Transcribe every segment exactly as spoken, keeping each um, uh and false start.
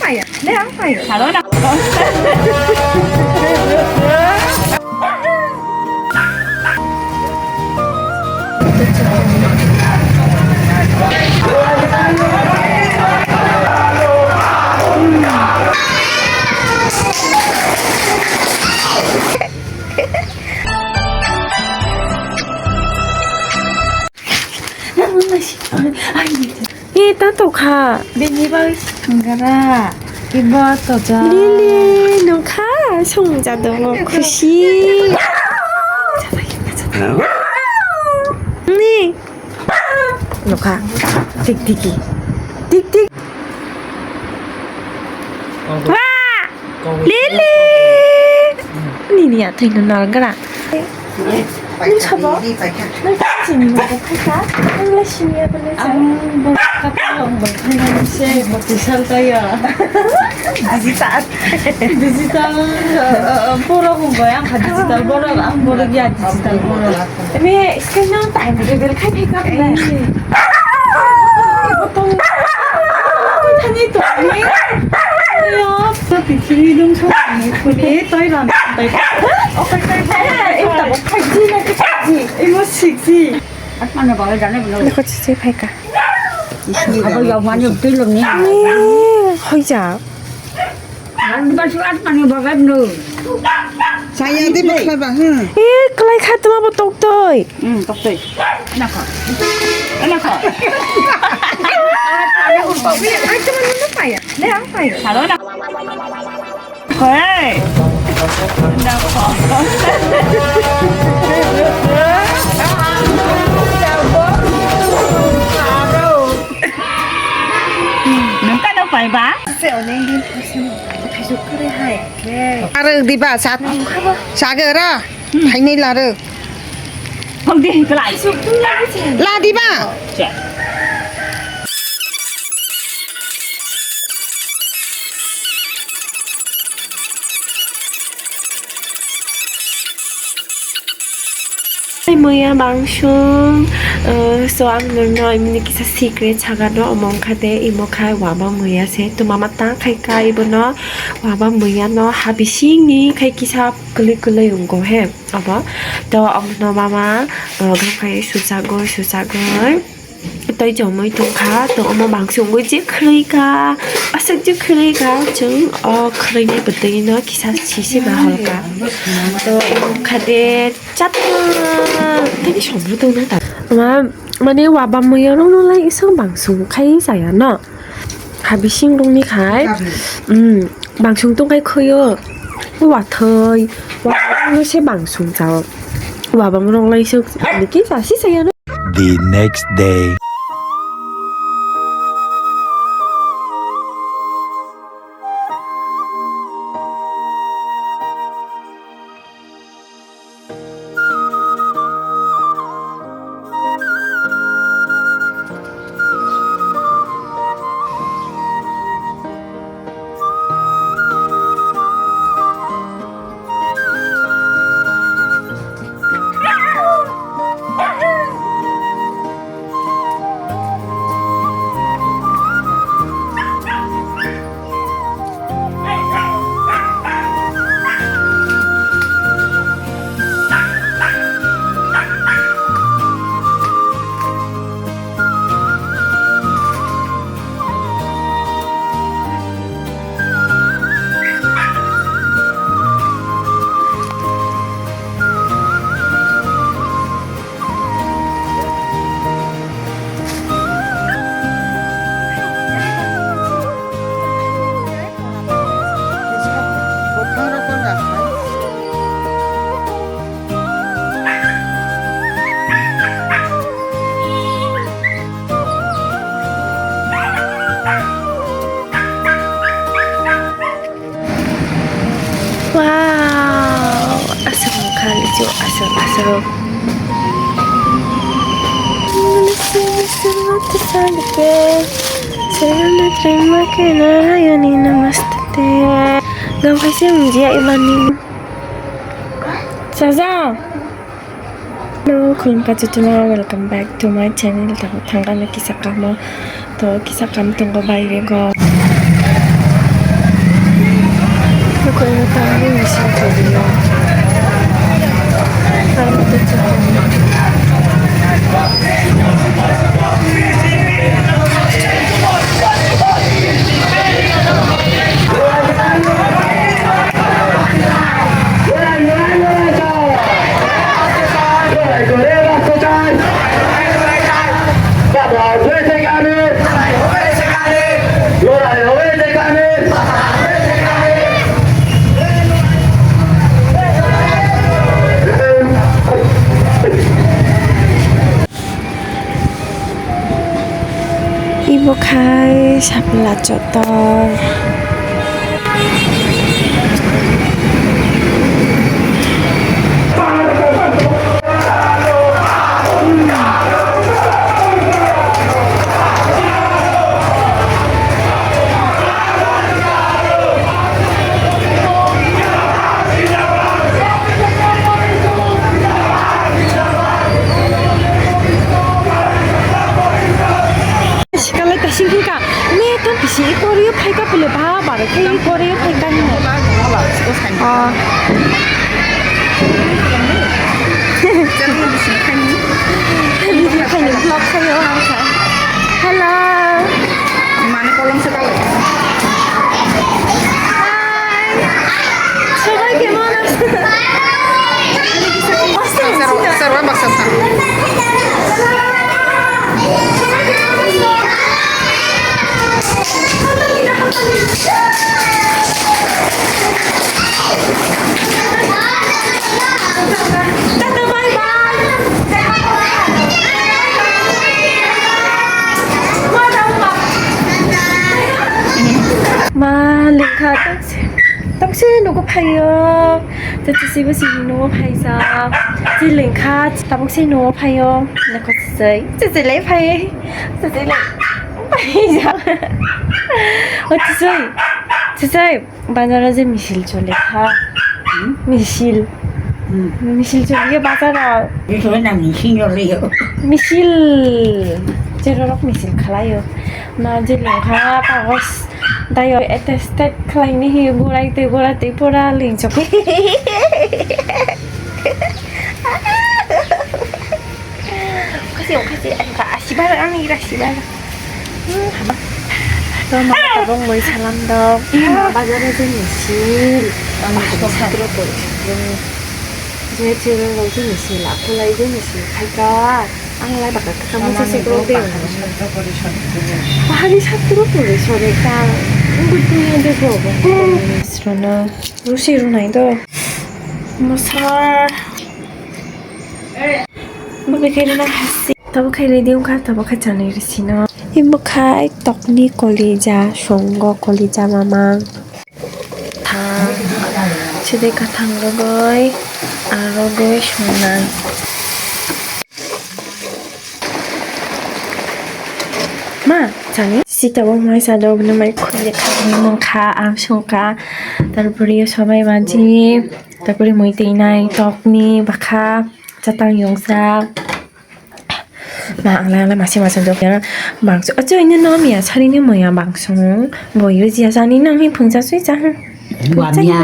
Aya, le ang payo. Salo na. Ih, ta tokha. Bini bai sengkara. Ibo toja. Lili, nokha, songjadogo, khusi. Ni. Nokha. Tik tiki. Tik tik. Wah! Lili! Nini athai no nalgra. Nung sabo? Nung sini mo ko phaika? Nung le sini ya bole sa? Ang bo ka pa long bo phaina se bo tisal ta ya. Digital. Digital, eh, eh, borok hwnbai ang kha digital borok, ang borok ya digital borok. Emi screen no time reveal khai phaika bole. Thani to ni. Yo, to pithini dum so ni khuni toi ram tai. Okai tai. Ita bo khai ji na khai ji. Imo sik ji. At mana ba jane bolo. Ko chi chi phaika. Abo ya mani tui lo ni. Hoi ja. Ang ba su at mani ba gad no. Saya di boksa ba, hmm. Eh, kalai kha tuma bo tok toi. Hmm, tok toi. Ena kho. Ena kho. Ai tuma no paya. Le ang paya. Salo na. Hei. Ena kho. Nung ka no pai ba? Se oneng din. Aro diba sat. Saga ra. Thainai laro. Phang di kelai. La diba. Muya bangsung, eh, so ang nungno imini kisa secret sagano, omo wngkha de imo khai waba muya se, to mama ta khai ka ibono waba muya no habisingni khai kisa kwlwi kwlwi wngo he, obo to omono mama, eh, gam khai suchagwi suchagwi. Tei chomwi tongkha, to omo bangsungwi je khwrwi kha, aswk je khwrwi kha, chwng o khwrwini bwtwino kisa sisi ba holka. To omo kha de chatma, tei sobo tongna ta. Ma, mane waba muya rokno lai iswk bangsung khai chaya no. Ha bising rokni khai, um, bangsung tong khai khwio. Wathwi, wathwi se bangsung chao. Waba rok lai iswk ani kisa sisi chaya no. The next day. Wow, aswk wngkha lichu, aswk, aswk. Namaste, namaste, namaste, namaste. Gam kaisa wngya imani. Saja. Hello, khulumkha jotono, welcome back to my channel. Tamo thangkha no kisa kamo, to kisa kam tongo baire go. Hai, sapla chotor. Sikalai kasing khe ka, me to bisi i kori o phai ka pule ba, ba re khe i kori o phai ka hino. Ah. Video khaini vlog khaio ang kha. Hello. Mane kolom se kalo. Hi. সবাই কেমন আছো? Sir, sir, baksa sa. Tata, bye bye. Ma, lekha, tokse, tokse nugo phaio. Tata sibo sini nugo phaisa. Si lekha, tabuk se nugo phaio. Lekha sisai, sisai lai phai. Sisai lai phaisa. O sisai, sisai. Bazaro je misil chole kha. Hmm? Misil. Hmm. Misil choliyo bazaro. Misil na misil choliyo. Misil. Jerorok misil khalayo. Ma je lengkha kagos dayo attested khlaini hi gurai te gurai te pura lengchok. Kasi kasi asibar ang ira asibar. Toma tabok mui salam dok. Ima bazaro je misil. Ang satro to. Je chero rok je misil, akulai je misil. Khaika. Ang lai baka kaka musa se dok de. Bahari satro to sore ka. Ang butuh yang de go. Srono. Rusi runai do. Musa. Bwkha khe rwna hasi. Tabuk khe ready wngkha, tabuk khe chanwi rwsino. Imo khai tokni kolija, songo kolija mamang. Thang. Side kathang rwgwi, arwgwi songnai. Ma, chani? Sita bo mai sa do, bini mai khuli kha, bini mung kha, ang sung kha. Tarpore sobai baji. Tarpore mui twi nai, tokni bwkha, chatang yongsa. Ma, ang lai, ang lai, masi, masi, dok, ya. Bangso, acho, ini nom, ya, sari ni moya, bangso. Boyo, jia, jani, nang, hi, phungsa, sui, sa, ha. Wamya.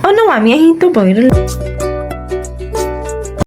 Oh, no, wamya, hi, to, boyo.